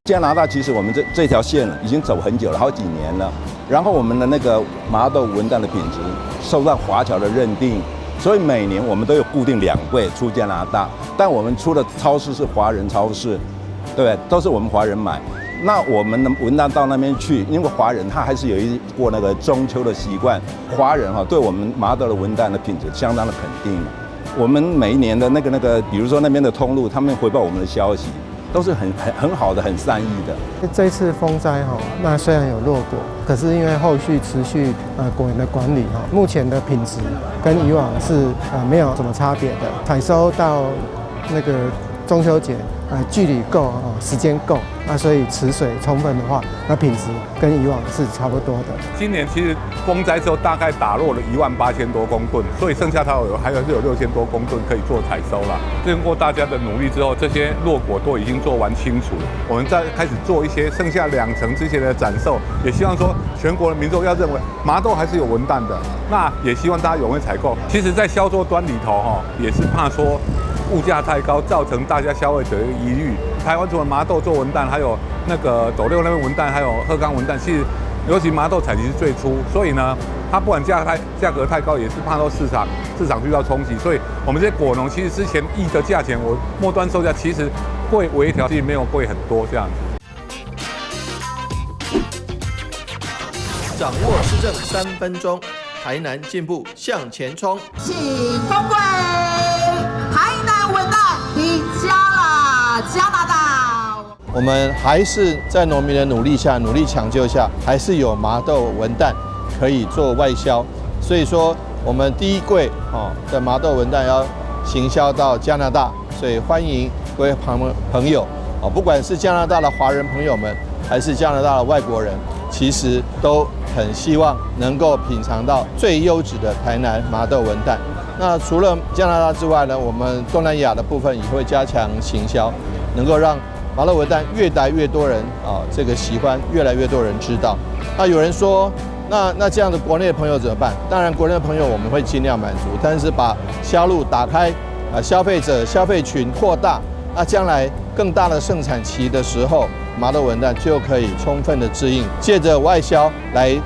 加拿大其實我們這條線已經走很久了，好幾年了。然後我們的那個麻豆文旦的品質受到華僑的認定，所以每年我們都有固定兩櫃出加拿大。但我們出的超市是華人超市，對不對？都是我們華人買。那我們的文旦到那邊去，因為華人他還是有一過那個中秋的習慣，華人哈對我們麻豆的文旦的品質相當的肯定。我們每一年的那個，比如說那邊的通路，他們回報我們的消息，都是很好的、很善意的。這次風災哈，那雖然有落果，可是因為後續持續果園的管理哈，目前的品質跟以往是沒有什麼差別的。採收到那個中秋節，距離夠啊，時間夠，那所以持水充分的話，那品質跟以往是差不多的。今年其實風災之後大概打落了18,000多公噸，所以剩下它有還有是有6000多公噸可以做採收了。經過大家的努力之後，這些落果都已經做完清除，我們再開始做一些剩下2成之前的展售，也希望說全國的民眾要認為麻豆還是有文旦的，那也希望大家踴躍採購。其實，在銷售端裡頭哈，也是怕說物價太高，造成大家消費者的疑慮。台灣除了麻豆做文旦，還有那個斗六那邊文旦，還有鶴岡文旦，其實尤其麻豆採集是最初，所以呢，它不管價格太高，也是怕到市場遇到衝擊。所以我們這些果農其實之前議的價錢，我末端售價其實會微調，其實沒有貴很多這樣子。掌握市政3分鐘，台南進步向前衝。請風貴，台南文旦底加啦，加拿大。我們還是在農民的努力下，努力搶救下，還是有麻豆文旦可以做外銷。所以說，我們第一櫃的麻豆文旦要行銷到加拿大，所以歡迎各位朋友啊，不管是加拿大的華人朋友們，還是加拿大的外國人，其實都很希望能夠品嘗到最優質的台南麻豆文旦。那除了加拿大之外呢，我們東南亞的部分也會加強行銷，能夠讓麻豆文旦越來越多人啊，這個喜歡，越來越多人知道。那有人說，那這樣的國內的朋友怎麼辦？當然，國內的朋友我們會盡量滿足，但是把銷路打開，啊，消費者消費群擴大，那將來更大的盛產期的時候，麻豆文旦就可以充分的支應，借着外銷來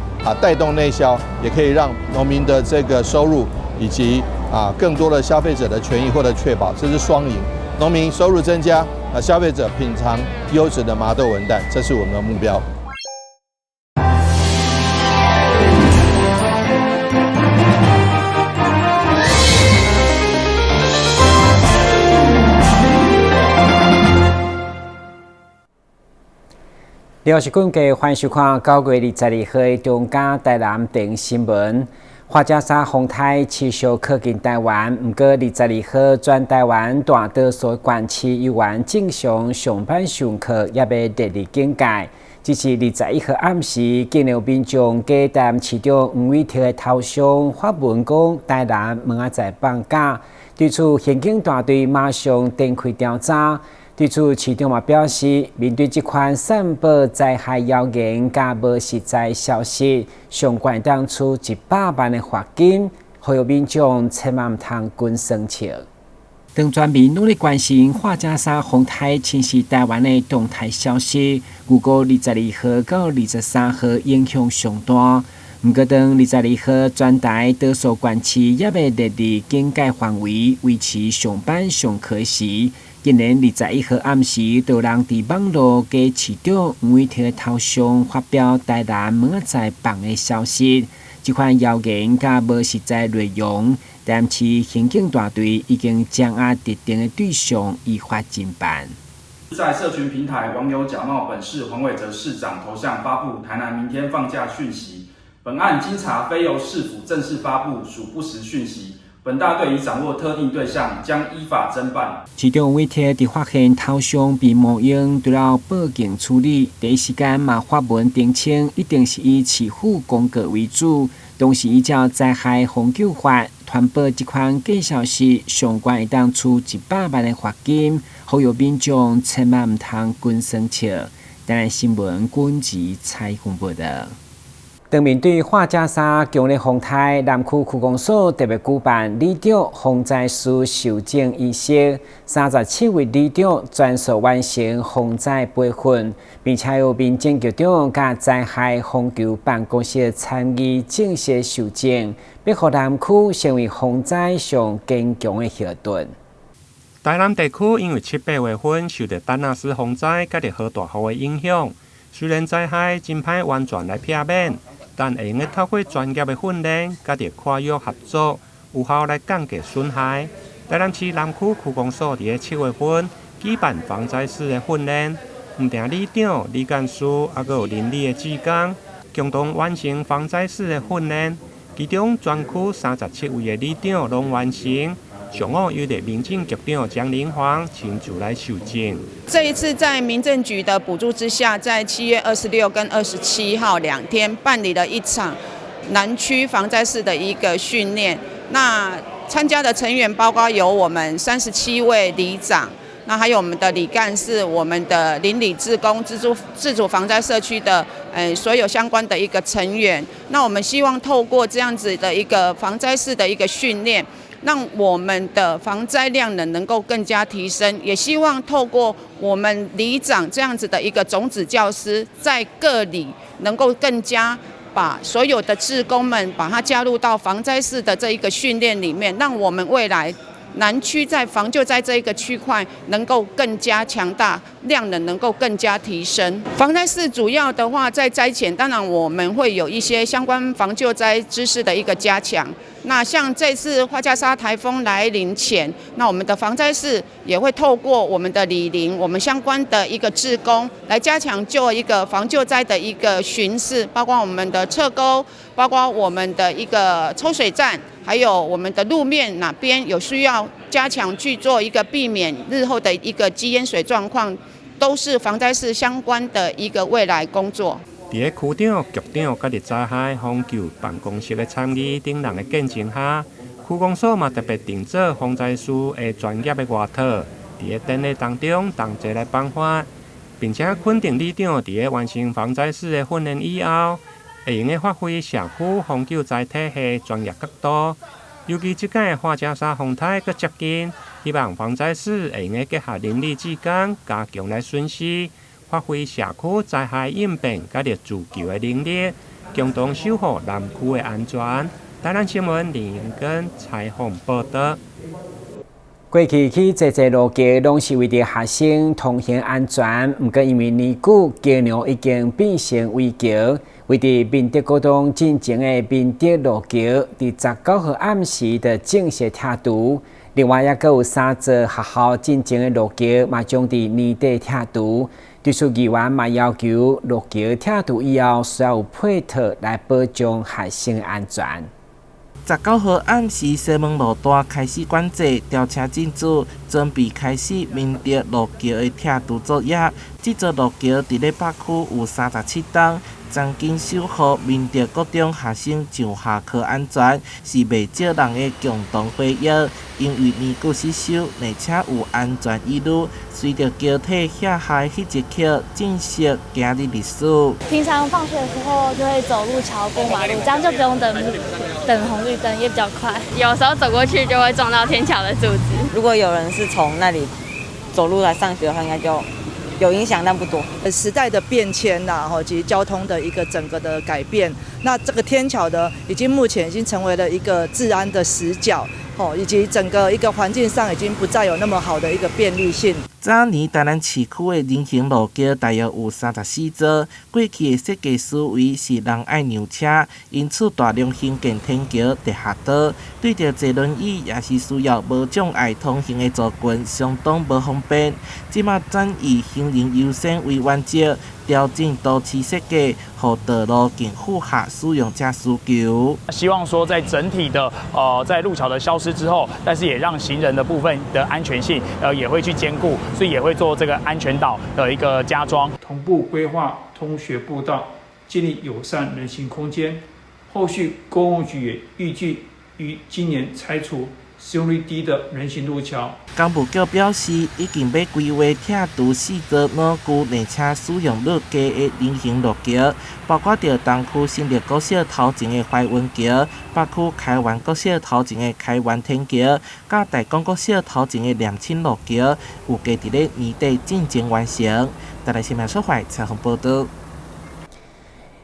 帶動內銷，也可以讓農民的這個收入以及更多的消費者的權益獲得確保，這是雙贏。農民收入增加，消費者品嘗優質的麻豆文旦，這是我們的目標。我是根據歡迎收看9月22號的中嘉台南電新聞。樺姐沙風颱持續靠近台灣，毋過22號全台灣大多數縣市猶原正常上班上課，猶未列入警戒。只是21號暗時，竟然有民眾假台南市長黃偉哲的頭像發文講台南明仔載放假，對此刑警大隊馬上展開調查。對此，市長嘛表示，面對這款散播災害謠言佮無實在消息，上懸當處100萬的罰金，呼籲民眾千萬毋通跟風笑。當全民攏咧關心樺姐沙風颱侵襲台灣的動態消息，預估22號到23號影響上大。毋過，當22號全台多數縣市猶未列入警戒範圍，維持上班上課時，竟然21號暗時，就有人佇網路假市長黃偉哲的頭像發表台南明仔載放的消息，這款謠言佮無實在內容，台南市刑警大隊已經掌握特定的對象，依法偵辦。在社群平台，網友假冒本市黃偉哲市長頭像發布台南明天放假訊息，本案經查非由市府正式發布，屬不實訊息。本大隊已掌握特定對象，將依法偵辦。市長黃偉哲佇發現頭像被冒用，除了報警處理，第一時間嘛發文澄清，一定是以市府公告為主，同時依照災害防救法傳播這款假消息，上懸會當處100萬的罰金，呼籲民眾千萬毋通跟風笑。台南新聞軍事採訪報道。當面對樺姐沙強烈風颱，南區區公所特別舉辦里長防災士受證儀式，37位里長全數完成防災培訓，並且由民政局長佮災害防救辦公室參與正式受證，欲予南區成為防災上堅強的後盾。台南地區因為七八月份受著丹那斯風災佮著豪大雨的影響，雖然災害真歹完全來避免，但會用得透過專業的訓練，佮著跨域合作，有效來降低損害。台南市南區區公所佇咧7月份舉辦防災士的訓練，毋但里長、里幹事，猶閣有鄰里的志工，共同完成防災士的訓練。其中全區37位的里長攏完成。上午由著民政局長江玲芳親自來受證。這一次在民政局的補助之下，在7月26跟27號2天辦理了一場南區防災士的一個訓練。那參加的成員包括有我們37位里長，那還有我們的里幹事、我們的鄰里志工、自主防災社區的所有相關的一個成員。那我們希望透過這樣子的一個防災士的一個訓練，讓我們的防災量能能夠更加提升，也希望透過我們里長這樣子的一個種子教師，在各里能夠更加把所有的志工們把它加入到防災士的這一個訓練裡面，讓我們未來南區在防救災這一個區塊能夠更加強大，量能能夠更加提升。防災士主要的話，在災前，當然我們會有一些相關防救災知識的一個加強。那像這次樺加沙颱風來臨前，那我們的防災士也會透過我們的里鄰，我們相關的一個志工來加強做一個防救災的一個巡視，包括我們的側溝，包括我們的一個抽水站，還有我們的路面哪邊有需要加強去做一個避免日後的一個積淹水狀況，都是防災士相關的一個未來工作。佇咧區長、局長佮災害防救辦公室的參與等人的見證下，區公所嘛特別訂做防災士的專業的外套，佇咧典禮當中同齊來頒發，並且肯定里長佇咧完成防災士的訓練以後，會用得發揮社區防救災體系專業角度。尤其這擺樺姐沙風颱閣接近，希望防災士會用得結合鄰里志工，加強來巡視，發揮社區災害應變佮自救的能力，共同守護南區的安全。台南新聞林根採訪報導。過去起濟濟路橋，攏是為著學生通行安全，毋過因為年久，橋梁已經變成危橋。位佇民德國中進前的民德路橋，佇19號暗時就正式拆除。另外，猶閣有三座學校進前的路橋，嘛將佇年底拆除。對此，議員嘛要求路橋拆除以後，需要有配套來保障學生安全。19號暗時，西門路段開始管制，調車進駐，準備開始民德路橋的拆除作業。這座路橋佇咧北區有37棟，曾經守護民德國中學生上下課安全，是袂少人的共同回憶。因為年久失修，而且有安全疑慮，隨著橋體卸下的彼一刻，正式行入歷史。平常放學的時候就會走路橋過馬路，這樣就不用等等紅綠燈，也比較快。有時候走過去就會撞到天橋的柱子。如果有人是從那裡走路來上學的話，應該就有影響，但不多。時代的變遷吶，吼及交通的一個整個的改變，那這個天橋呢，已經目前已經成為了一個治安的死角，吼，以及整個一個環境上已經不再有那麼好的一個便利性。早年台南市區的人行路橋大約有34座，過去的設計思維是人愛讓車，因此大量興建天橋、地下道，對著坐輪椅抑是需要無障礙通行的族群相當無方便。這馬轉以行人優先為原則，調整都市設計，予道路更符合使用者需求。希望說在整體的在路橋的消失之後，但是也讓行人的部分的安全性也會去兼顧。所以也會做這個安全島的一個加裝，同步規劃通學步道，建立友善人行空間。後續公務局也預計於今年拆除使用率低的人行路橋。工務局表示，已經欲規劃拆除四座老舊而且使用率低的人行路橋，包括著東區新竹國小頭前的懷雲橋、北區開源國小頭前的開源天橋、佮大港國小頭前的念親路橋，預計佇咧年底進前完成。台南新聞所採訪報導。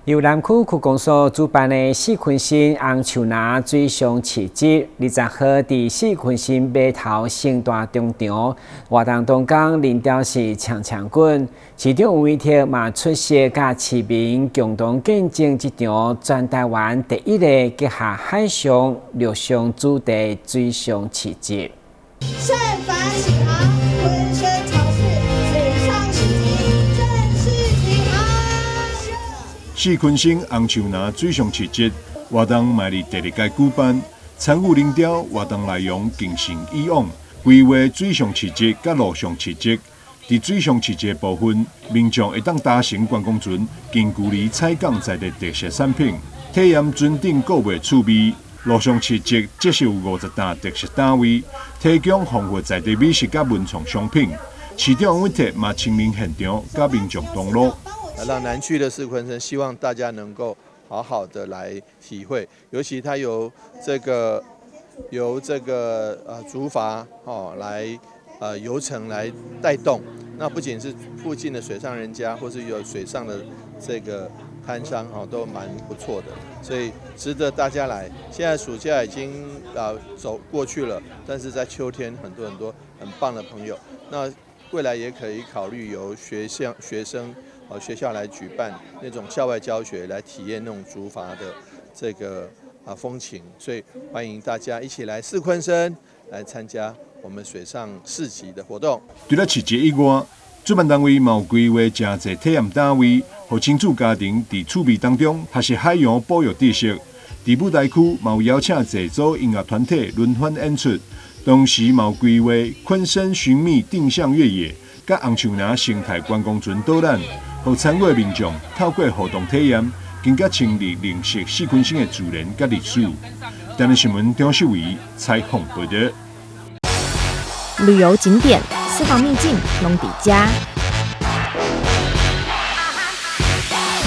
由南區區公所主辦的四鯤鯓紅樹林水上市集，20號佇四鯤鯓碼頭盛大登場。活動當天，輪調是搶搶滾，市長吳維特嘛出席，佮市民共同見證這場全台灣第一個結合海上、陸上主題水上市集。聖帆啟航，鯤鯓潮市水上市集正式啟航。四鯤鯓紅樹林水上市集活動嘛佇第二屆舉辦，參與龍舟活動內容更勝以往，規劃水上市集佮陸上市集。佇水上市集的部分，民眾會當搭乘觀光船近距離採購在地特色產品，體驗船頂購物趣味。陸上市集則是有50檔特色攤位，提供豐富在地美食佮文創商品。市長黃偉哲嘛親臨現場，佮民眾同樂。讓南區的四鯤鯓，希望大家能夠好好的來體會，尤其它由這個竹筏哦來遊程來帶動，那不僅是附近的水上人家，或是有水上的這個攤商哦，都蠻不錯的，所以值得大家來。現在暑假已經走過去了，但是在秋天很多很多很棒的朋友，那未來也可以考慮由學校學生。學校來舉辦那種校外教學，來體驗那種竹筏的這個風情，所以歡迎大家一起來四鯤鯓來參加我們水上市集的活動。除了市集以外，主辦單位嘛有規劃誠濟體驗單位，予親子家庭佇趣味當中學習海洋保育知識。佇舞台區嘛有邀請濟組音樂團體輪番演出，同時嘛有規劃鯤鯓尋覓定向越野，佮紅樹林生態觀光船導覽。予參與的民眾透過互動體驗，更加深入認識四鯤鯓的自然佮歷史。台南新聞張秀維採訪報導。旅遊景點、私房秘境攏佇遮，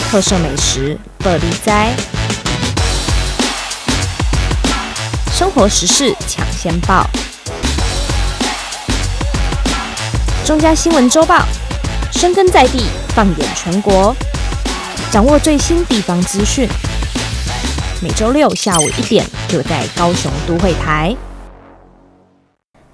特色美食報你知，生活時事搶先報，中嘉新聞週報，深耕在地。放眼全國，掌握最新地方資訊。每週六下午1點，就在高雄都會台。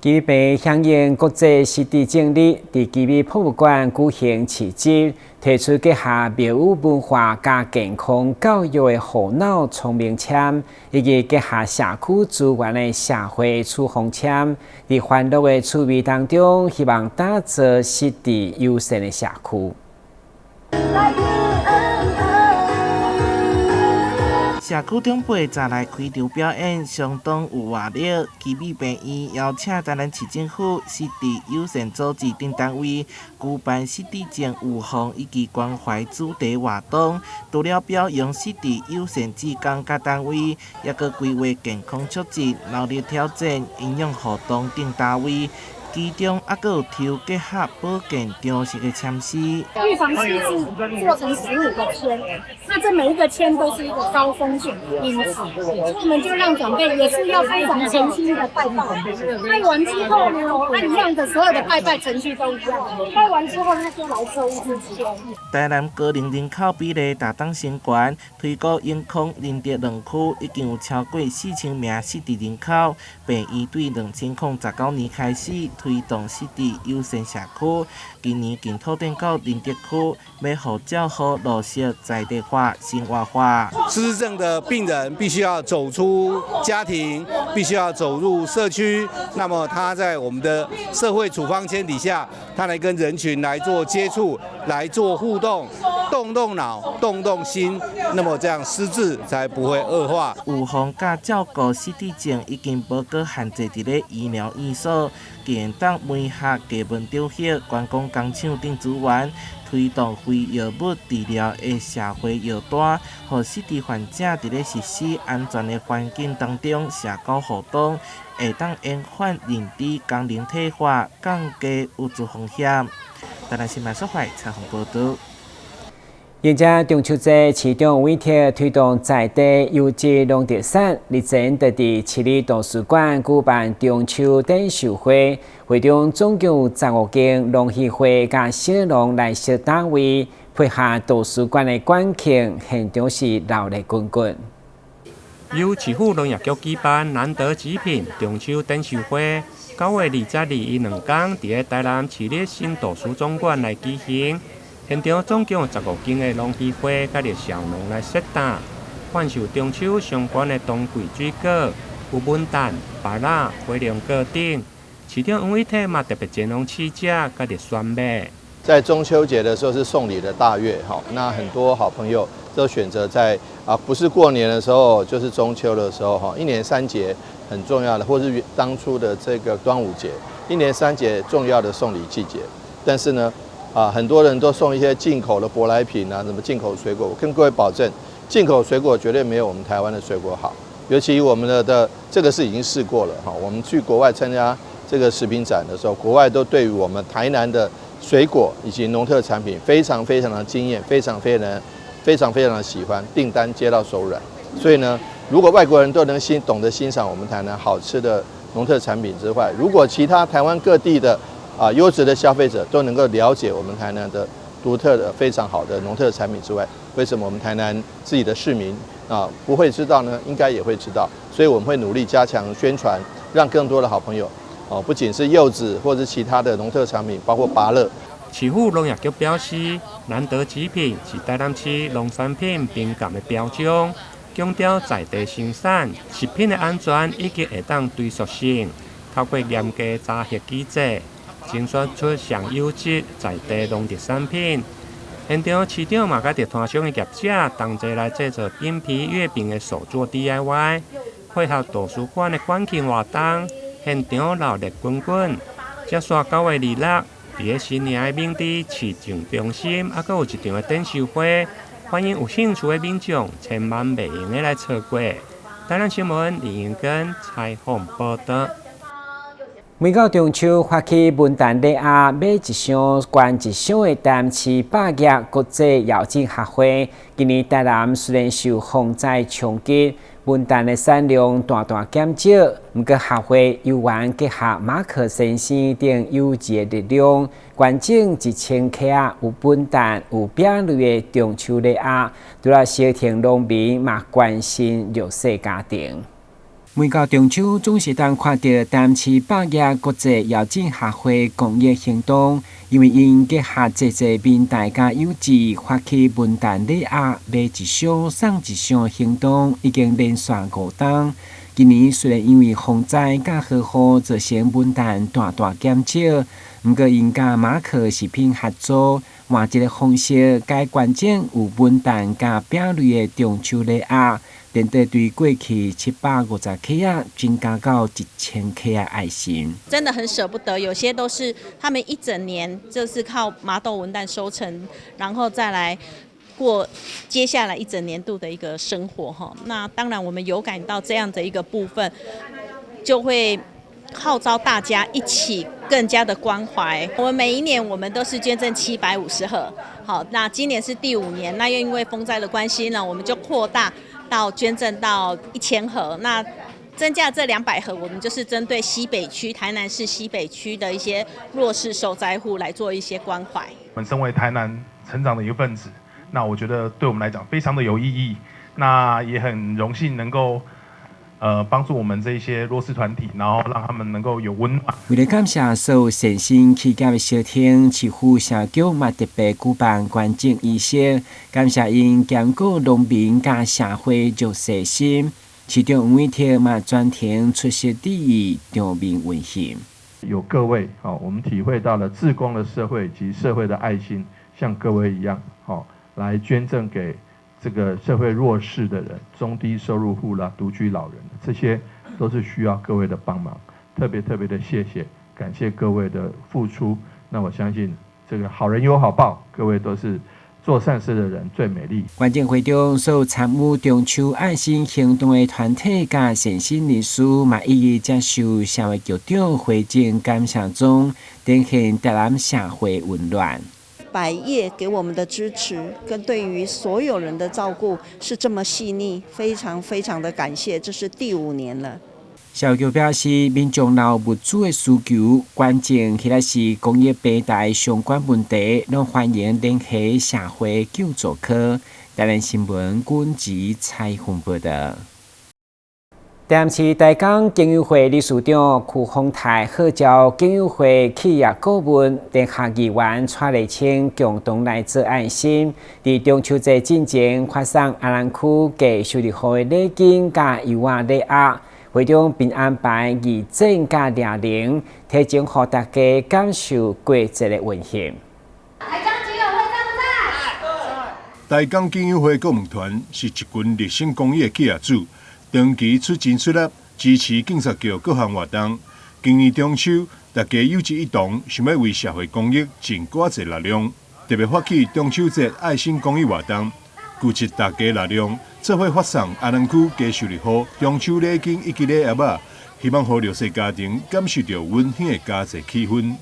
旗美病響應國際失智症日，佇旗美博物館舉行市集，提出結合廟宇文化佮健康教育的護腦聰明籤，以及結合社區資源的社會處方籤，佇歡樂的趣味當中，希望打造失智友善的社區。社區長輩昨來開場表演，相當有活力。旗美病院邀請台南市政府失智友善組織等單位舉辦失智症預防以及關懷主題活動，除了表揚失智友善志工佮單位，猶閣規劃健康促進、腦力挑戰、營養活動等單位。其中猶閣有抽結合保健常識的籤詩。預防失智做成15個籤，那這每一個籤都是一個高風險因子，所以我們就讓長輩也是要非常誠心的拜拜。拜完之後呢，那一樣的所有的拜拜程序都一樣。拜完之後，他就來抽一支籤。台南高齡人口比例逐冬升懸，推估永康、仁德兩區已經有超過4000名失智人口。病院對2019年開始推動失智友善社區，今年更拓展到仁德區，欲予照護落實在地化、生活化。失智症的病人必須要走出家庭，必須要走入社區。那麼他在我們的社會處方籤底下，他來跟人群來做接觸，來做互動，動動腦、動動心，那麼這樣失智才不會惡化。預防佮照顧失智症已經無閣限制佇咧醫療院所，會當媒合藝文中學、觀光工廠等資源，推動非藥物治療的社會藥單，予失智患者佇咧實施安全的環境當中社交互動，會當延緩認知功能退化，降低鬱卒風險。台南新聞所採訪報導。迎接中秋節，市長委託推動在地優質農特產，日前就佇市立圖書館舉辦中秋展售會，會中總共有15間農協會佮小農來設攤位，配合圖書館的館慶，現場是熱鬧滾滾。由市府農業局舉辦難得極品中秋展售會，9月22日兩工，佇咧台南市立新圖書總館來舉行。現場總共有15間的農協會佮小農來設檔，販售中秋相關的當季水果，有文旦、芭樂、火龍果等。市長黃偉哲嘛特別前往試食，佮選買。在中秋節的時候是送禮的大月，哈，那很多好朋友都選擇在不是過年的時候，就是中秋的時候，哈，一年三節很重要的，或是當初的這個端午節，一年三節重要的送禮季節。但是呢，很多人都送一些進口的舶來品啊，什麼進口水果，我跟各位保證，進口水果絕對沒有我們台灣的水果好。尤其我們的這個是已經試過了哈，我們去國外參加這個食品展的時候，國外都對於我們台南的水果以及農特產品非常非常的驚豔，非常非常非常非常的喜歡，訂單接到手軟。所以呢，如果外國人都能懂得欣賞我們台南好吃的農特產品之外，如果其他台灣各地的優質的消費者都能夠了解我們台南的獨特的非常好的農特產品之外，為什麼我們台南自己的市民不會知道呢？應該也會知道，所以我們會努力加強宣傳，讓更多的好朋友不僅是柚子或者其他的農特產品，包括芭樂。市府農業局表示，難得極品是台南市農產品評鑑的標準，強調在地生產、食品的安全以及會當追溯性，透過嚴格查核機制，精選出上優質在地農特產品。現場市長嘛，佮佇攤商的業者同齊來製作餅皮月餅的手作 DIY，配合圖書館的館慶活動，現場熱鬧滾滾。接續9月26，佇咧新營的敏智市政中心，猶閣有一場的展售會，歡迎有興趣的民眾千萬袂用得來錯過。台南新聞李英根採訪報導。每到中秋發起文旦禮盒，買一箱捐一箱的台南市百業國際藥劑學會，今年台南雖然受風災衝擊，文旦的產量大大減少，毋過學會猶原結合馬可先生等有志的力量，捐贈1000克有文旦、有餅類的中秋禮盒，除了小田農民嘛關心弱勢家庭。每到中秋，總是當看著台南市百業國際藥劑學會公益行動，因為𪜶結合製作文旦佮柚子，發起文旦禮盒買一箱送一箱行動，已經連續5冬。今年雖然因為風災佮豪雨造成文旦大大減少，毋過𪜶佮馬可食品合作，換一个方式，改捐贈有文旦佮餅類的中秋禮盒。連帶對過去750克增加到1000克的愛心。真的很捨不得，有些都是他們一整年就是靠麻豆文旦收成，然後再來過接下來一整年度的一個生活哈。那當然我們有感到這樣的一個部分，就會號召大家一起更加的關懷。我們每一年我們都是捐贈750盒，好，那今年是第5年，那又因為風災的關係呢，我們就擴大到捐贈到1000盒，那增加這200盒，我們就是針對西北區、台南市西北區的一些弱勢受災戶來做一些關懷。我們身為台南成長的一份子，那我覺得對我們來講非常的有意義，那也很榮幸能夠幫助我們這些弱勢團體，然後讓他們能夠有溫暖。為了感謝所有善心企業的相挺，市府社局嘛特別舉辦捐贈儀式，感謝𪜶兼顧農民佮社會弱勢心。市長黃偉哲嘛專程出席致意，場面溫馨。有各位，我們體會到了志工的社會及社會的愛心，像各位一樣，來捐贈給這個社會弱勢的人、中低收入戶啦、獨居老人，這些都是需要各位的幫忙。特別特別的謝謝，感謝各位的付出。那我相信這個好人有好報，各位都是做善事的人最美麗。捐贈會中，所有參與中秋愛心行動的團體佮善心人士，嘛一一接受社會局長回贈感謝狀，展現台南社會溫暖。百業給我們的支持，跟對於所有人的照顧是這麼細膩，非常非常的感謝。這是第五年了。社會局表示，民眾若有物資的需求、捐贈或者是公益平台相關問題，攏歡迎聯繫社會救助科。台南新聞軍籍採訪報道。台南市大港警友會理事長邱宏泰號召警友會企業顧問聯合議員蔡麗清共同來做愛心，佇中秋節進前發送安南區低收入戶的禮金佮柚仔禮盒，會中並安排義剪佮抓龍，提前予大家感受過節的溫馨。台江警友會在不在？台港警友會顧問團是一群熱心公益的企業主。長期出錢出力支持警察局各項活動。今年中秋，大家有志一同，想欲為社會公益盡寡濟力量，特別發起中秋節愛心公益活動，聚集大家力量，做伙發送安南區低收入戶中秋禮金以及禮盒仔，希望予弱勢家庭感受著溫馨的佳節氣氛。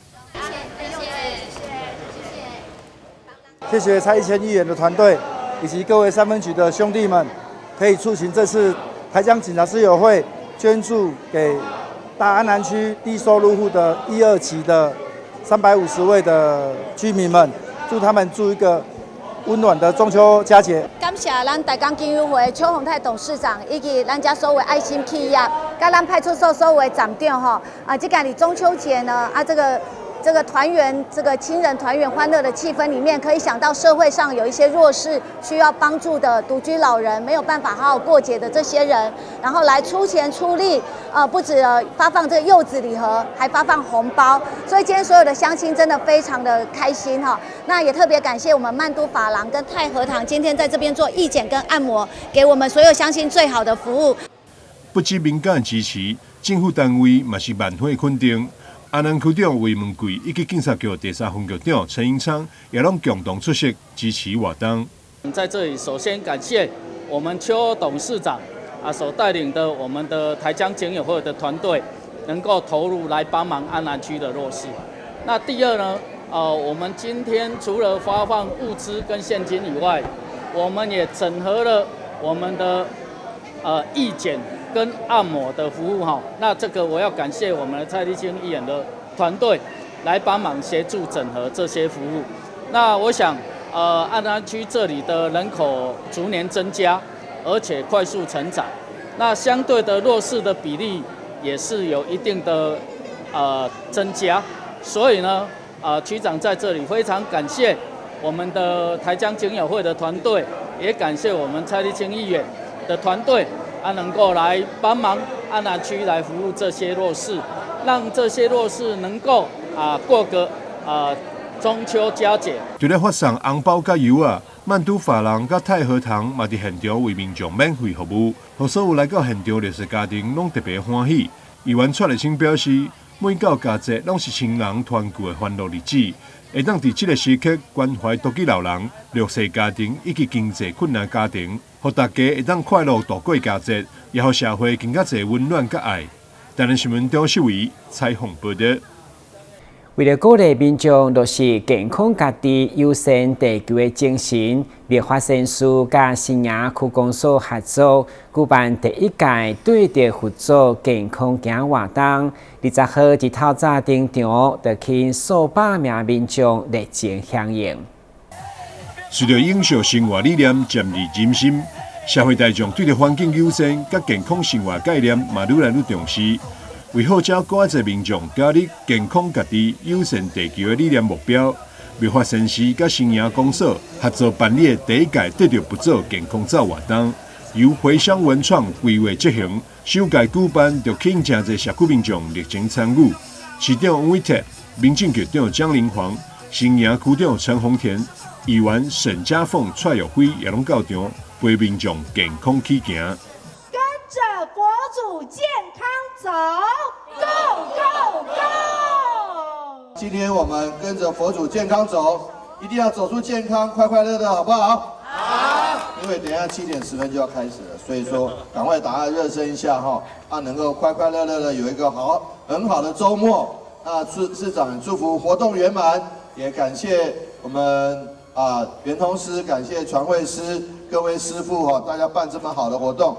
謝謝蔡逸謙議員的團隊以及各位三分局的兄弟們，可以促成這次台江警察獅友會捐助給大安南區低收入戶的一二期的350位的居民們，祝他們祝一個溫暖的中秋佳節。感謝咱台江警友會邱宏泰董事長以及咱遮所有愛心企業，佮咱派出所所有的站長吼，啊，這個佇中秋節呢，啊，這個團圓、這個親人團圓歡樂的氣氛裡面，可以想到社會上有一些弱勢需要幫助的獨居老人，沒有辦法好好過節的這些人，然後來出錢出力，不止發放這個柚子禮盒，還發放紅包，所以今天所有的鄉親真的非常的開心哈。那也特別感謝我們曼都髮廊跟太和堂今天在這邊做義剪跟按摩，給我們所有鄉親最好的服務。不止民間支持，政府單位嘛是萬分肯定。安南區長魏文貴以及警察局第三分局長陳英昌也攏共同出席支持活動。在這裡，首先感謝我們邱董事長啊所帶領的我們的台江警友會的團隊，能夠投入來幫忙安南區的弱勢。那第二呢，我們今天除了發放物資跟現金以外，我們也整合了我們的義剪跟按摩的服務哈，那這個我要感謝我們的蔡麗清議員的團隊來幫忙協助整合這些服務。那我想，安南區這裡的人口逐年增加，而且快速成長，那相對的弱勢的比例也是有一定的增加。所以呢，區長在這裡非常感謝我們的台江警友會的團隊，也感謝我們蔡麗清議員的團隊。啊，能夠來幫忙安南區來服務這些弱勢，讓這些弱勢能夠啊過個啊中秋佳節。除了發送紅包佮柚仔，曼都髮廊佮太和堂嘛佇現場為民眾免費服務，予所有來到現場弱勢家庭攏特別歡喜。議員蔡麗清表示，每到佳節攏是親人團聚的歡樂日子，會當佇這個時刻關懷獨居老人、弱勢家庭以及經濟困難家庭，予大家會當快樂度過佳節，也予社會更加濟溫暖佮愛。台南新聞張秀偉採訪報道。為了鼓勵民眾落實健康家己、友善地球的精神，立法善事佮新營區公所合作舉辦第一屆對著佛祖健康行活動。20號日透早登場，就吸引數百名民眾熱情響應。隨著永續生活理念漸入人心，社會大眾對著環境友善佮健康生活概念嘛愈來愈重視。為號召閣較濟民眾加入健康家己、友善地球的理念目標，妙法善寺佮新營公所合作辦理的第一屆對著佛祖健康走活動，由回鄉文創規劃執行，首屆舉辦就吸引誠濟社區民眾熱情參與。市長黃偉哲、民政局長江玲煌、新營區長陳鴻田、議員沈家鳳、蔡玉輝也攏到場，陪民眾健康起行。跟著佛祖健康走，Go Go Go！今天我們跟着佛祖健康走，一定要走出健康，快快樂樂，好不好？好。因為等一下7點10分就要開始了，所以說趕快打下熱身一下哈，啊，能夠快快樂樂的有一個好很好的週末。那市長祝福活動圓滿，也感謝我們啊圓通師，感謝傳慧師各位師傅哈，大家辦這麼好的活動。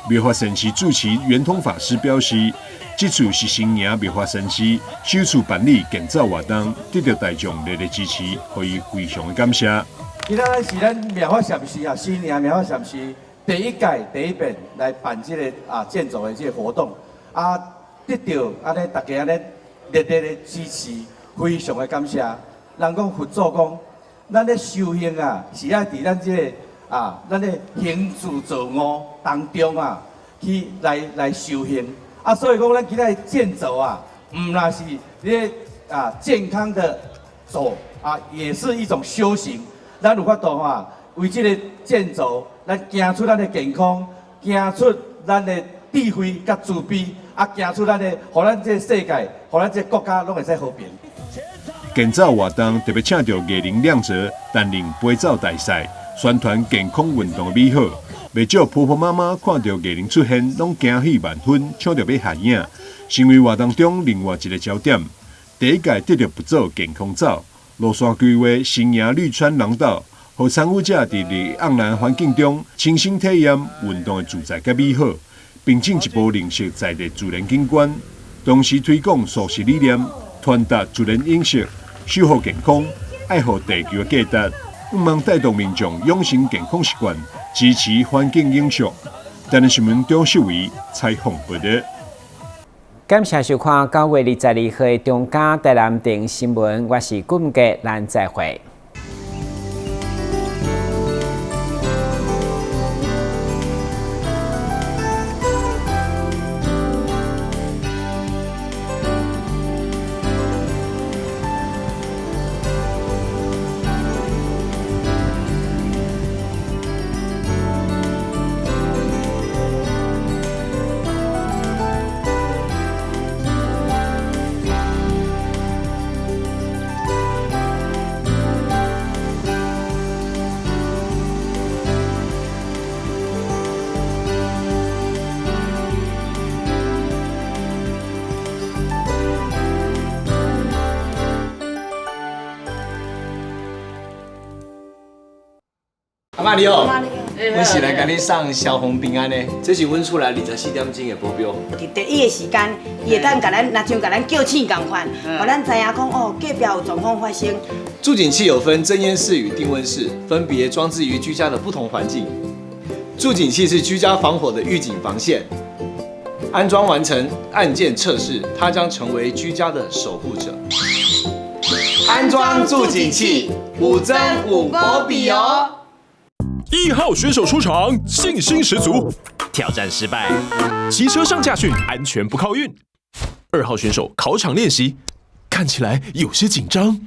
妙法善寺住持圓通法師表示，這次是新營妙法善寺首次辦理健走活動，得到大眾熱烈支持，予伊非常的感謝。今仔日是咱妙法禪寺啊，新營妙法禪寺第一屆第一遍來辦這個啊健走的這個活動，啊得到按呢大家按呢熱烈的支持，非常的感謝。人講佛祖講，咱咧修行啊，是愛佇咱這個啊，咱咧行住坐臥當中啊，去來修行。啊，所以講咱今仔日健走啊，毋但是咧啊健康的走啊，也是一種修行。咱有法度啊，為這個健走，咱行出咱的健康，行出咱的智慧佮慈悲，啊，行出咱的，予咱這個世界，予咱這個國家攏會使和平。健走活動特別請著藝人亮哲擔任陪走大使，宣傳健康運動的美好。袂少婆婆媽媽看著藝人出現，攏驚喜萬分，搶著欲合影，成為活動中另外一個焦點。第一屆得著佛祖健康走路線規劃新營綠川廊道，予參與者佇綠盎然環境中親身體驗運動的自在佮美好，並進一步認識在地自然景觀，同時推廣素食理念，傳達自然飲食、守護健康、愛護地球的價值，向望帶動民眾養成健康習慣，支持環境永續。台南新聞張秀維採訪報導。感謝收看9月22號的中嘉台南電新聞，我是顧文傑，咱再會。阿媽你好，阮是來共你送消防平安的，這是阮厝內24點鐘的保鏢。佇第一个時間，伊會當共咱，若像共咱叫醒仝款，予咱知影講哦，隔壁有狀況發生。住警器有分偵煙室與定溫室，分別裝置於居家的不同環境。住警器是居家防火的預警防線，安裝完成按鍵測試，它將成為居家的守護者。安裝住警器，五針五保庇哦。1號選手出場，信心十足，挑戰失敗，騎車上駕訓，安全不靠運。2號選手考場練習，看起來有些緊張，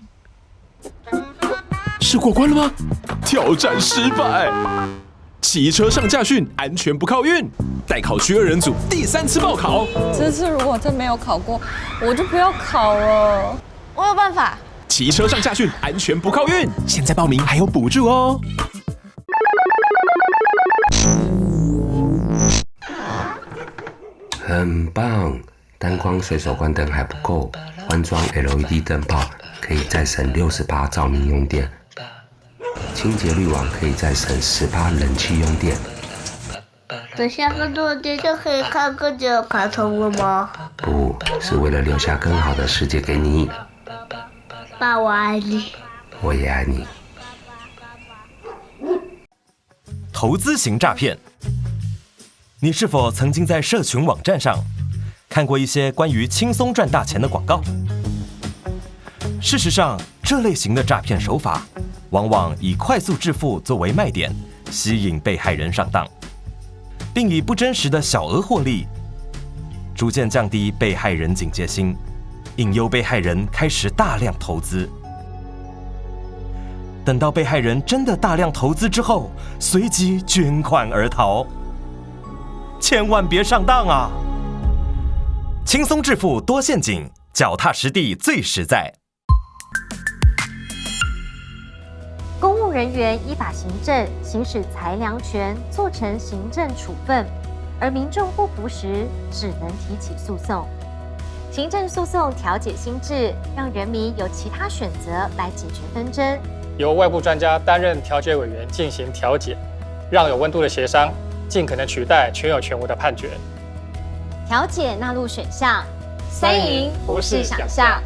是過關了嗎？挑戰失敗，騎車上駕訓，安全不靠運。待考區2人組第3次報考，這次如果真沒有考過，我就不要考了。我有辦法。騎車上駕訓，安全不靠運，現在報名還有補助哦。很棒，單光隨手關燈還不夠，換裝 LED 燈泡可以再省60%照明用電，清潔濾網可以再省10%冷氣用電。等下更多的電就可以看更久的卡通了嗎？不是為了留下更好的世界給你。爸，我愛你。我也愛你。投資型詐騙。你是否曾經在社群網站上看過一些關於輕鬆賺大錢的廣告？事實上，這類型的詐騙手法往往以快速致富作為賣點，吸引被害人上當，並以不真實的小額獲利，逐漸降低被害人警戒心，引誘被害人開始大量投資。等到被害人真的大量投资之后，随即卷款而逃。千万别上当啊！轻松致富多陷阱，脚踏实地最实在。公务人员依法行政，行使裁量权，做成行政处分，而民众不服时，只能提起诉讼。行政诉讼调解新制，让人民有其他选择来解决纷争。由外部专家担任调解委员进行调解，让有温度的协商尽可能取代全有全无的判决。调解纳入选项，三赢不是想象。